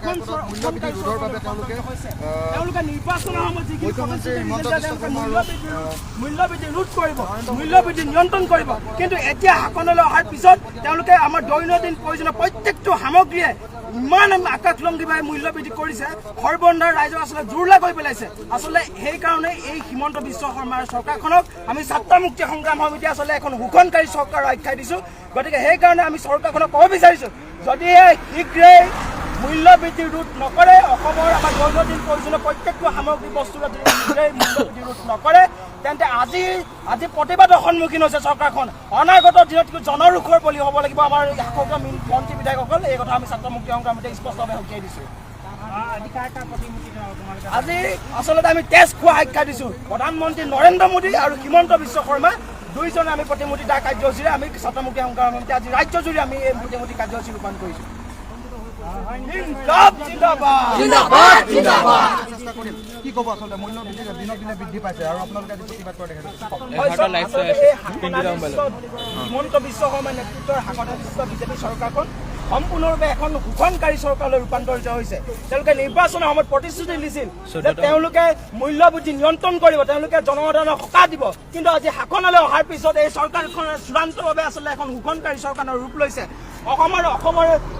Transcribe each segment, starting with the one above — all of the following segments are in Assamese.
শোষণ মূল্যবৃদ্ধি ৰোধৰ বাবে তেওঁলোকে হৈছে। তেওঁলোকে নিৰ্বাচনৰ সময়ত যিখিনি মুখ্যমন্ত্ৰী প্ৰতিশ্ৰুতি হিমন্ত দিছিল যে বিশ্ব তেওঁলোকে শৰ্মা আৰু, মূল্যবৃদ্ধি ৰোধ কৰিব, মূল্যবৃদ্ধি নিয়ন্ত্ৰণ কৰিব, কিন্তু এতিয়া শাসনলৈ অহাৰ পিছত তেওঁলোকে আমাৰ দৈনন্দিন প্ৰয়োজনীয় প্ৰত্যেকটো সামগ্ৰীয়ে ইমান আকাশলংঘীভাৱে মূল্যবৃদ্ধি কৰিছে, সৰ্বন্ধাৰ ৰাইজক আচলতে জুৰুলা কৰি পেলাইছে। আচলতে সেইকাৰণে এই হিমন্ত বিশ্ব শৰ্মাৰ চৰকাৰখনক আমি ছাত্ৰ মুক্তি সংগ্ৰাম সমিতি আচলতে এখন শোষণকাৰী চৰকাৰৰ আখ্যা দিছোঁ। গতিকে সেইকাৰণে আমি চৰকাৰখনক ক'ব বিচাৰিছোঁ, যদিহে শীঘ্ৰেই মূল্যবৃদ্ধি ৰোধ নকৰে, অসমৰ আমাৰ দৈনন্দিন প্ৰয়োজনীয় প্ৰত্যেকটো সামগ্ৰী বস্তুৰ যদি শীঘ্ৰেই মূল্যবৃদ্ধি ৰোধ নকৰে, তেন্তে আজি প্ৰতিবাদৰ সন্মুখীন হৈছে চৰকাৰখন, অনাগত দিনত কিন্তু জনৰোষৰ বলি হ'ব লাগিব আমাৰ শাসকীয় মন্ত্ৰী বিধায়কসকল। এই কথা আমি ছাত্ৰ মুক্তি সংগ্ৰাম সমিতিয়ে স্পষ্টভাৱে সকীয়াই দিছোঁ। আজি আচলতে আমি তেজ খোৱা আখ্যা দিছোঁ প্ৰধানমন্ত্ৰী নৰেন্দ্ৰ মোদী আৰু হিমন্ত বিশ্ব শৰ্মা দুইজনে। আমি প্ৰতিমূৰ্তি দাহ কাৰ্যসূচীৰে আমি ছাত্ৰ মুক্তি সংগ্ৰাম সমিতি আজি ৰাজ্যজুৰি আমি এই প্ৰতিমূৰ্তি কাৰ্যসূচী ৰূপায়ণ কৰিছোঁ। ইনকলাব জিন্দাবাদ! জিন্দাবাদ, জিন্দাবাদ। চেষ্টা কৰিম। কি ক'ব, আচলতে মূল্য বৃদ্ধি দিনক দিনে বৃদ্ধি পাইছে আৰু আপোনালোকে আজি প্ৰতিবাদ কৰা দেখা গৈছে। হয়, চাওক, আচলতে এই শাসনাধিষ্ঠ হিমন্ত বিশ্ব শৰ্মাৰ নেতৃত্বৰ শাসনাধিষ্ঠ বিজেপি চৰকাৰখন সম্পূৰ্ণৰূপে এখন শোষণকাৰী চৰকাৰলৈ ৰূপান্তৰিত হৈছে। তেওঁলোকে নিৰ্বাচনৰ সময়ত প্ৰতিশ্ৰুতি দিছিল যে তেওঁলোকে মূল্যবৃদ্ধি নিয়ন্ত্ৰণ কৰিব, তেওঁলোকে জনসাধাৰণক সকাহ দিব। কিন্তু আজি শাসনলৈ অহাৰ পিছত এই চৰকাৰখনে চূড়ান্তভাৱে আচলতে এখন শোষণকাৰী চৰকাৰৰ ৰূপ লৈছে। অসমৰ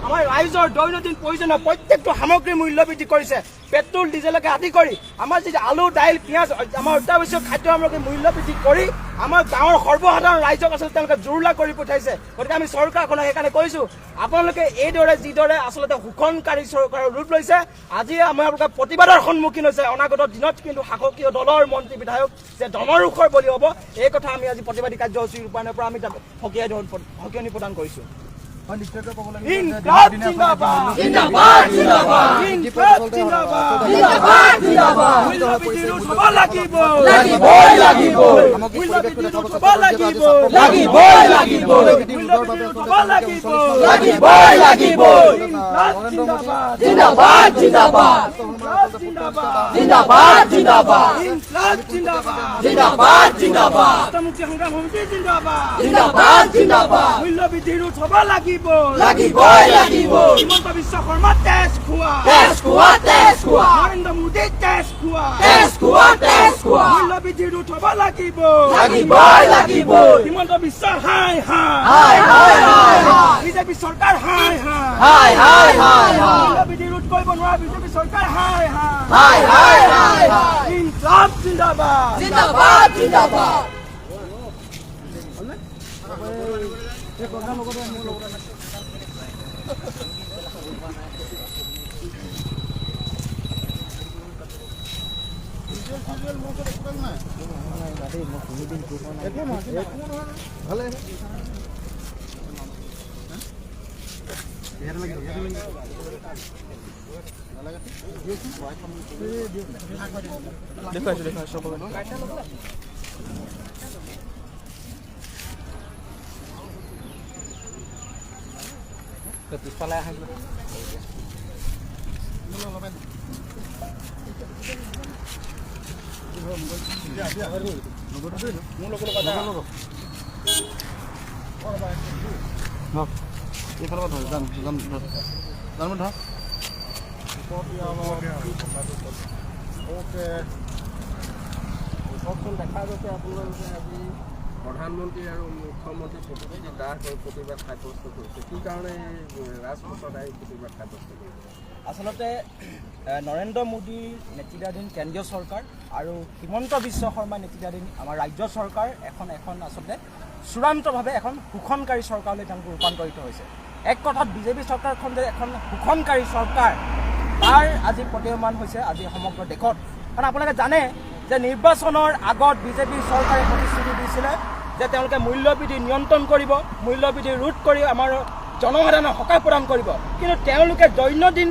আমাৰ ৰাইজৰ দৈনন্দিন প্ৰয়োজনীয় প্ৰত্যেকটো সামগ্ৰীৰ মূল্য বৃদ্ধি কৰিছে। পেট্ৰল ডিজেলকে আদি কৰি আমাৰ যি আলু, দাইল, পিঁয়াজ, আমাৰ অত্যাৱশ্যক খাদ্য সামগ্ৰীৰ মূল্য বৃদ্ধি কৰি আমাৰ গাঁৱৰ সৰ্বসাধাৰণ ৰাইজক আচলতে তেওঁলোকে জুৰুলা কৰি পঠাইছে। গতিকে আমি চৰকাৰখনক সেইকাৰণে কৈছোঁ, আপোনালোকে এইদৰে যিদৰে আচলতে শোষণকাৰী চৰকাৰৰ ৰূপ লৈছে, আজি আমাৰ প্ৰতিবাদৰ সন্মুখীন হৈছে। অনাগত দিনত কিন্তু শাসকীয় দলৰ মন্ত্ৰী বিধায়ক যে জনৰোষৰ বলি হ'ব, এই কথা আমি আজি প্ৰতিবাদী কাৰ্যসূচী ৰূপায়ণৰ পৰা আমি সকীয়নি প্ৰদান কৰিছোঁ। হয়, নিশ্চয়কৈ ক'ব লাগিব যে ইনকলাব দিনক দিনে জিন্দাবাদ! জিন্দাবাদ, জিন্দাবাদ। ইনকলাব জিন্দাবাদ! জিন্দাবাদ, জিন্দাবাদ। মূল্যবৃদ্ধি ৰোধ হ'ব লাগিব। লাগিবই, লাগিবই। সামগ্ৰিক মূল্যবৃদ্ধি পৰিৱেশটো ৰোধ দেখা হ'ব লাগিব। লাগিবই, লাগিবই। মূল্যবৃদ্ধি ৰোধ হ'ব লাগিব। লাগিবই, লাগিবই। ইনকলাব জিন্দাবাদ! জিন্দাবাদ, জিন্দাবাদ। ইনকলাব জিন্দাবাদ! জিন্দাবাদ, জিন্দাবাদ। ইনকলাব জিন্দাবাদ! জিন্দাবাদ, জিন্দাবাদ। ছাত্ৰ মুক্তি সংগ্ৰাম সমিতি জিন্দাবাদ! জিন্দাবাদ, জিন্দাবাদ। মূল্যবৃদ্ধি ৰোধ হ'ব লাগিব। লাগিবই, লাগিবই। হিমন্ত বিশ্ব শৰ্মা তেজ খোৱা! তেজ খোৱা, তেজ খোৱা। নৰেন্দ্ৰ মোদী তেজ খোৱা! তেজ খোৱা, তেজ খোৱা। মূল্যবৃদ্ধি ৰোধ হ'ব লাগিব। লাগিবই, লাগিবই। হিমন্ত বিশ্ব হায় হায়! হায় হায় হায় হায়। বিজেপি চৰকাৰ হায় হায়! হায় হায় হায় হায়। মূল্যবৃদ্ধি ৰোধ কৰিব নোৱাৰা বিজেপি চৰকাৰ হায় হায়! হায় হায় হায় হায়। ইনকলাব জিন্দাবাদ! জিন্দাবাদ, জিন্দাবাদ। দেখুৱাইছোঁ, দেখুৱাইছোঁ। পিছফালে আহে। এইফালৰ পৰা ধৰ, যাম যাম যাম, ধৰ। কওকচোন, দেখা গৈছে আপোনালোকে আজি প্ৰধানমন্ত্ৰী আৰু মুখ্যমন্ত্ৰী প্ৰতিমূৰ্তি দাহ কৰি প্ৰতিবাদ সাব্যস্ত কৰিছে। কি কাৰণে এই ৰাজপথত আহি প্ৰতিবাদ সাব্যস্ত কৰিছে? আচলতে নৰেন্দ্ৰ মোদীৰ নেতৃত্বাধীন কেন্দ্ৰীয় চৰকাৰ আৰু হিমন্ত বিশ্ব শৰ্মা নেতৃত্বাধীন আমাৰ ৰাজ্য চৰকাৰ এখন আচলতে চূড়ান্তভাৱে এখন শোষণকাৰী চৰকাৰলৈ তেওঁলোক ৰূপান্তৰিত হৈছে। এক কথাত বিজেপি চৰকাৰখন যে এখন শোষণকাৰী চৰকাৰ, তাৰ আজি প্ৰতীয়মান হৈছে আজি সমগ্ৰ দেশত। কাৰণ আপোনালোকে জানে যে নিৰ্বাচনৰ আগত বিজেপি চৰকাৰে প্ৰতিশ্ৰুতি দিছিলে যে তেওঁলোকে মূল্যবৃদ্ধি নিয়ন্ত্ৰণ কৰিব, মূল্যবৃদ্ধি ৰোধ কৰি আমাৰ জনসাধাৰণক সকাহ প্ৰদান কৰিব। কিন্তু তেওঁলোকে দৈনন্দিন,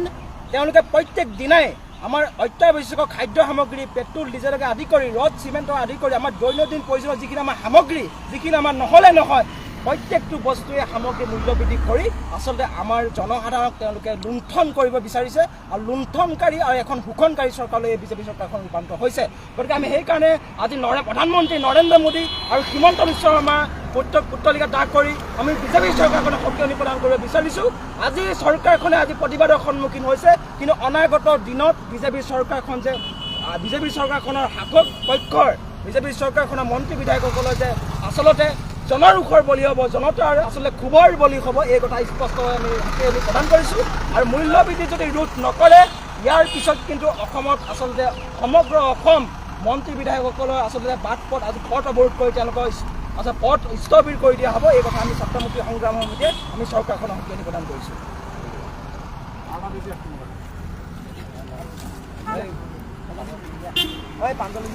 তেওঁলোকে প্ৰত্যেক দিনাই আমাৰ অত্যাৱশ্যকীয় খাদ্য সামগ্ৰী, পেট্ৰল ডিজেলকে আদি কৰি, ৰড চিমেণ্টৰ আদি কৰি আমাৰ দৈনন্দিন প্ৰয়োজনীয় যিখিনি আমাৰ সামগ্ৰী, যিখিনি আমাৰ নহ'লে নহয়, প্ৰত্যেকটো বস্তুৱে সামগ্ৰী মূল্য বৃদ্ধি কৰি আচলতে আমাৰ জনসাধাৰণক তেওঁলোকে লুণ্ঠন কৰিব বিচাৰিছে আৰু লুণ্ঠনকাৰী আৰু এখন শোষণকাৰী চৰকাৰলৈ এই বিজেপি চৰকাৰখন ৰূপান্তৰ হৈছে। গতিকে আমি সেইকাৰণে আজি প্ৰধানমন্ত্ৰী নৰেন্দ্ৰ মোদী আৰু হিমন্ত বিশ্ব শৰ্মা পুত্তলিকা দাহ কৰি আমি বিজেপি চৰকাৰখনক সকিয়নি প্ৰদান কৰিব বিচাৰিছোঁ। আজি চৰকাৰখনে আজি প্ৰতিবাদৰ সন্মুখীন হৈছে, কিন্তু অনাগত দিনত বিজেপি চৰকাৰখন যে বিজেপি চৰকাৰখনৰ শাসক পক্ষৰ, বিজেপি চৰকাৰখনৰ মন্ত্ৰী বিধায়কসকলৰ যে আচলতে জনৰোষৰ বলি হ'ব, জনতাৰ আচলতে ক্ষোভৰ বলি হ'ব, এই কথা স্পষ্টভাৱে আমি সকিয়নি প্ৰদান কৰিছোঁ। আৰু মূল্যবৃদ্ধি যদি ৰোধ নকৰে, ইয়াৰ পিছত কিন্তু অসমত আচলতে সমগ্ৰ অসম মন্ত্ৰী বিধায়কসকলৰ আচলতে বাট পথ আজি পথ অৱৰোধ কৰি তেওঁলোকৰ আচলতে পথ স্থবিৰ কৰি দিয়া হ'ব। এই কথা আমি ছাত্ৰ মুক্তি সংগ্ৰাম সমিতিয়ে আমি চৰকাৰখনক সকিয়নি প্ৰদান কৰিছোঁ। হয়, পাঞ্জলি।